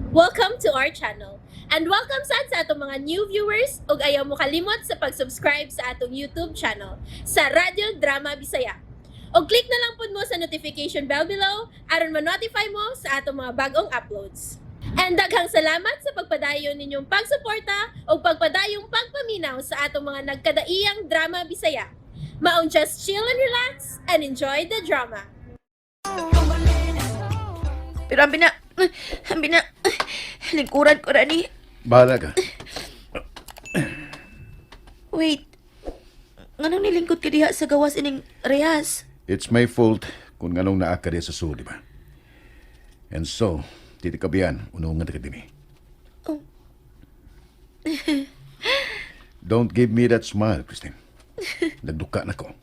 Welcome to our channel. And welcome sad sa atong mga new viewers ug ayaw mo kalimot sa pag-subscribe sa atong YouTube channel sa Radyo Drama Bisaya. Og click na lang pud mo sa notification bell below aron ma-notify mo sa atong mga bagong uploads. And daghang salamat sa pagpadayon ninyong pagsuporta ug pagpadayong pagpaminaw sa atong mga nagkadaiyang drama Bisaya. Maong just chill and relax and enjoy the drama. Pero ambi na, lingkuran ko rani. Bahala ka. Wait, nganong nilingkod ka diha sa gawas ining rehas? It's my fault kung nganong naa ka diha sa sud, di ba? And so, dili kabiyan, unungan ka dinhi. Oh. Don't give me that smile, Christine. Nagduka na ko.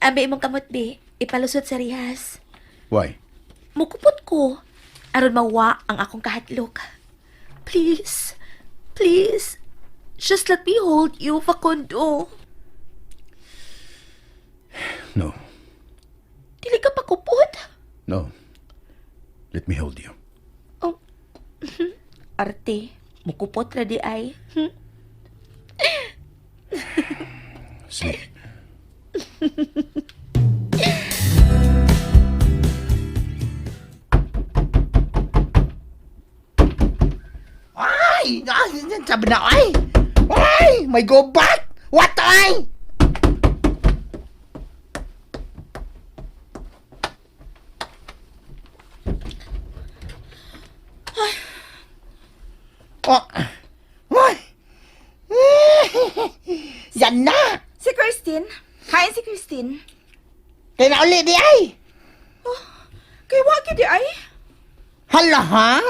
Ambi imong kamot, bi. Ipalusot sa rehas. Why? Mukupot ko. Aron mawa ang akong kahadlok. Please, please, just let me hold you, Facundo. No. Dili ka pakupot. No. Let me hold you. Oh. Arte, mukupot ra di ay. Sleep. Ay! Ay! Sabi na, ay! Ay! May gubat! What ay? Oh! Ay! Yan na! Si Christine? Kain si Christine? Kaya na uli di ay! Kay wa gyud di ay. Hala ha?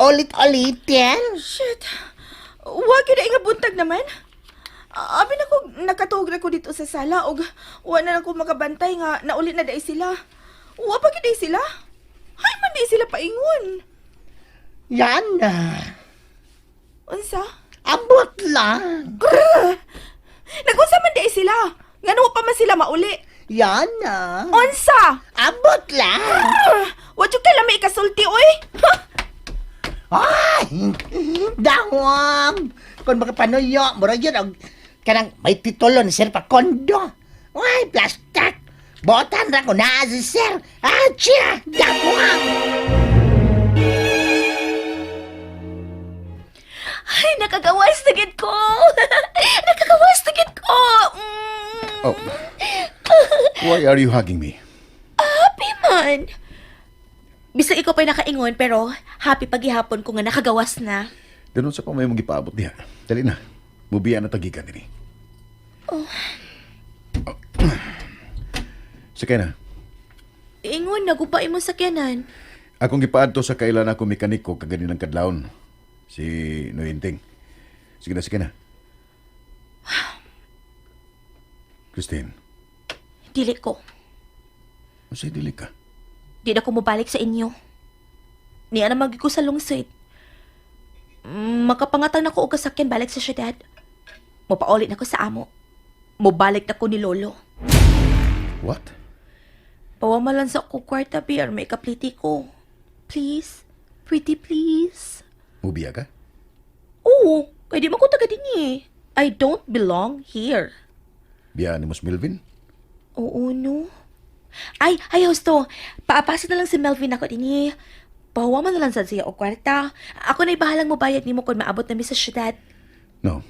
Ulit-ulitin? Shit. Wa gyud ay nga buntag naman. Abi na ko nakatuog na ko dito sa sala og wa na lang ko makabantay nga nauli na dai sila. Wa pa gyud ay sila. Hay man di sila paingon. Yan na. Unsa? Abot lang. Grr! Nag-unsa man di sila? Ngano wa pa man sila mauli? Yan na. Unsa? Abot lang. Grr! Wa jud kay lami ikasulti oy. Ay! Dawang! Kung makapanuyo, mura yun, og kanang may titulo ni Sir Pakondo. Ay, plastic! Botan ra ko naa si Sir. Ah, siya! Dawang! Ay, nakagawas na gid ko. Nakagawas na gid ko. Oh. Why are you hugging me? Happy man. Bisag ikaw pa'y nakaingon, pero happy paghihapon ko nga nakagawas na. Doon sa pa may mong gipaabot diha. Dali na. Mubiya na tagikan dinhi. Oh. Sakay na. Ingon, nagupa imo sakyanan. Akong gipaadto sa kailan ako mekaniko kaganinang kadlawon. Si Noyinting. Sige na, sige na. Christine, Dili ko. unsay dili ka? Di na ko mobalik sa inyo. Niya na ko sa lungsod. Makapangatang na ko og kasakyan balik sa syudad. Mopaulit na ko sa amo. Mobalik na ko ni Lolo. What? Pawamalan sa ako kwarta, beer. May kapliti ko. Please? Pretty please? Mubiya ka? Oo, kaya di man ko taga din eh. I don't belong here. Biya ni Mos Melvin? Oo, no. Ay, ay, husto. Paapasa na lang si Melvin ako din eh. Pawaman na lang sad siya og kwarta. Ako na'y bahalang mobayad nimo kung maabot na mi sa syudad. No.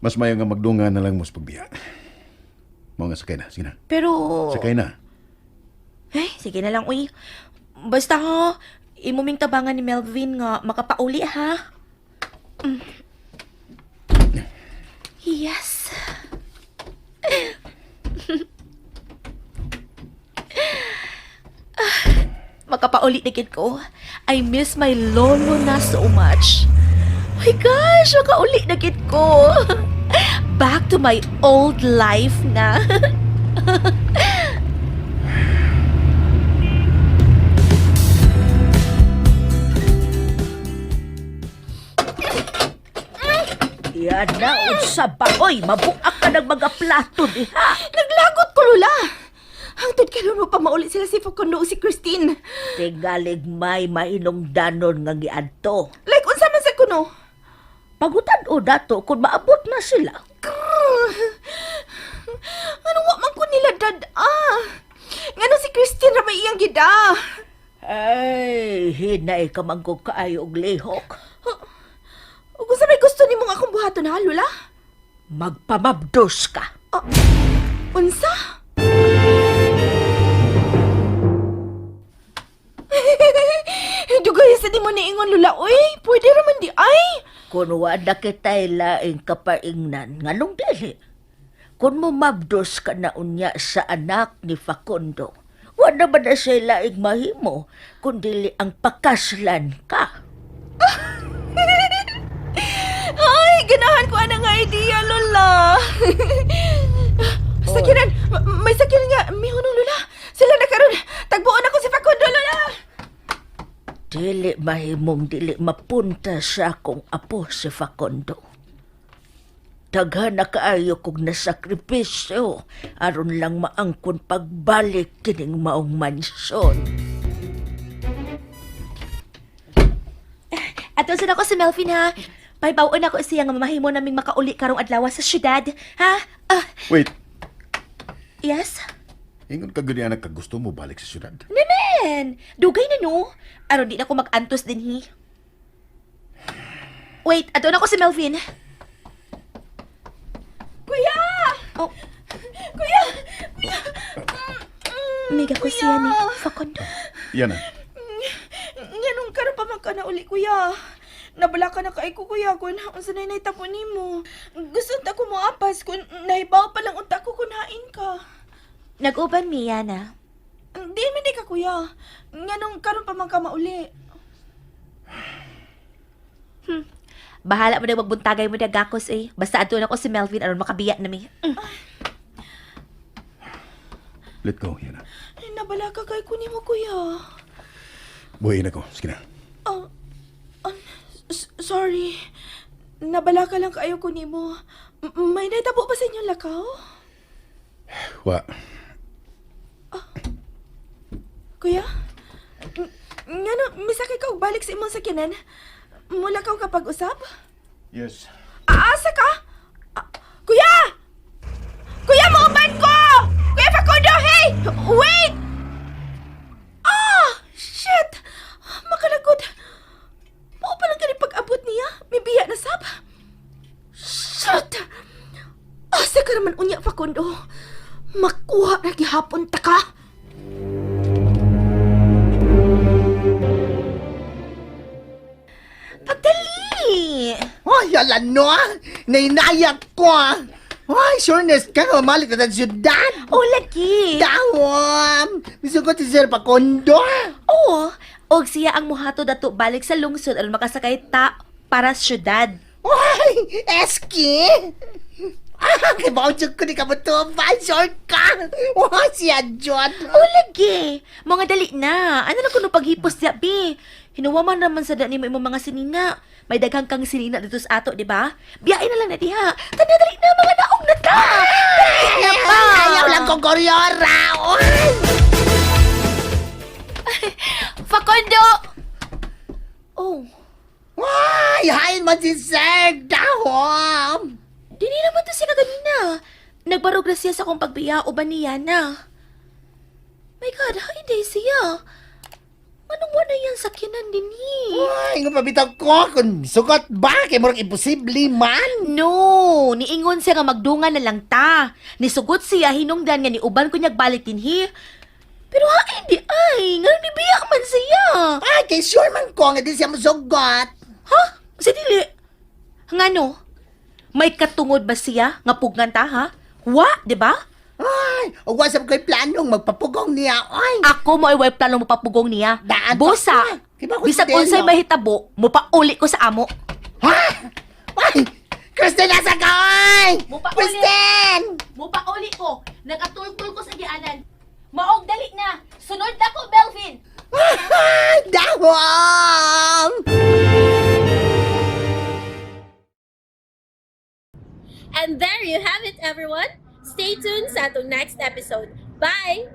Mas mayo nga magdunga na lang mo sa pagbiya. Mao nga sakay na, sige na. Pero... Sakay na. Eh, sige na lang, uy. Basta ha, imo ming tabangan ni Melvin nga makapauli ha. Yes. Ah, makapauli na gid ko. I miss my lolo na so much. My gosh, makauli na gid ko. Back to my old life na. Yan na, unsa ba? Oy, mabuak ka ng mga plato diha. Naglagot ko, Lola. Hangtod karon mo pa mauli sila si Facundo o si Christine. Tingalig may mainungdanon nga giadto. Like unsa man sa kuno? Pagutan o dato kung maabot na sila. Grr. Ano wa man ko nila dad ah. Ngano si Christine ra may iyang gida. Ay, hinay ka man ko kaayo og lihok. Ug unsa may gusto nimo nga akong buhaton ha, Lola? Magpamabdos ka. Unsa? Dugay sa di mo niingon Lola, oy. Pwede ra man di ay. Kung wala kita'y laing kapaingnan, nganong dili? Kung mumabdos ka na unya sa anak ni Facundo, wala ba na siya laing mahimo kung dili ang pakaslan ka? Ay, ganahan ko ana nga idea, Lola. Sakyanan, may sakyanan nga, mihunong Lola. Sila na karon. Tagbuon ako si Facundo, Lola. Dili mahimong dili mapunta sa akong apo si Facundo. Daghan na kaayo kog nasakripisyo aron lang maangkon pagbalik kining maong mansyon. Ato sa ako si Melvin ha. Pahibaw-on ako siya nga mamahimo naming makauli karong adlaw sa syudad. Ha? Ah, Wait, yes? ingon ka gani anak ka gusto mo balik sa syudad. Naman! Dugay na no. Aron di na ko mag-antos din hi. Wait, ato na ko si Melvin. Kuya! Oh. Kuya! Kuya! Mega ko siya ni Facundo. Yan ah. Nganong karon pa man ka na uli, kuya? Nabala ka na kay ko, kuya, kung unsa na nahitabo nimo. Gusto unta ko moapas kung nahibaw pa lang unta ko kung hain ka. Nag-uban mi, Yana. Di man di ka, kuya. Nganong karon pa man ka mauli. Bahala mo na magbuntagay mo na gakos eh. Basta ato na ko si Melvin aron makabiya na mi. Mm. Let go, yan ah. Nabala ka kay ko nimo, kuya. Buhayin ako. Sige na. Oh, sorry. Nabala ka lang kayo ko nimo. May nahitabo ba sa inyong lakaw? Wa. Kuya? Ngano, misakay ka og balik sa imong sakyanan? Mula ka kapag usab? Yes. Aasa ka? Ah, kuya! Kuya, mauban ko! Kuya Facundo, hey! Wait! Ah! Shit! Makalagod. Mao pa lang kani pag-abot niya. May biya na sab. Shit! Asa ka naman unya, Facundo? Makuha na gihapon ta ka. Pagdali! Ay, ala no ah. Nainayak ko ah. Ay, sureness ka nga mamalik na sa syudad. Oh, lagi! Dawam! Gusto ko si Sir Facundo ah. Oo! Og siya ang muhato dato balik sa lungsod aron makasakay ta para sa syudad. Ay, eski! Ah, kibaw ko ni kabutuban, sure ka! Wah, siya John! Oh, lagi! Mga dali na! Ano na kuno paghipos diya, bi? Hinuwaman naman sa dani mo imong mga sinina. May daghang kang sinina dito sa ato, di ba? Biyain na lang na diha. Tanda dali na, mga naong na ta! Dali na pa! Ayaw lang kong koryora! Ay! Facundo! Oh, Ay, hain man si Sir Dahom! dili naman to siya kaganina. Nagbarog na siya sa akong pagbiya o ba niya na. My God, hindi siya. Anong wala yan sakyanan din eh? Ay, nga pabitaw ko kung sugot ba? Kay murag imposible man! No, niingon siya nga magdungan na lang ta. Nisugot siya hinungdan nga niuban ko niyag balik dinhi. Pero ha, hindi ay, ngano ni biya man siya. Ay, kay sure man ko nga di siya musugot! Ha? Sa dili. Ngano? May katungod ba siya nga pugnan ta ha? Wa, di ba? Ay, ug wa sa ko'y planong magpapugong niya, ay! Ako mo ay way plano mo papugong niya. Daan pa Busa, ka. Kiba ko bisag si Delo. unsay mahitabo, mupauli ko sa amo. Ha? Ay! Kristen, nasa ka, ay! Mupauli. Kristen! Mupauli ko. Nakatultul ko sa gianan. Maog dali na. Sunod na ko, Melvin. Dahom! And there you have it, everyone. Stay tuned sa atong next episode. Bye!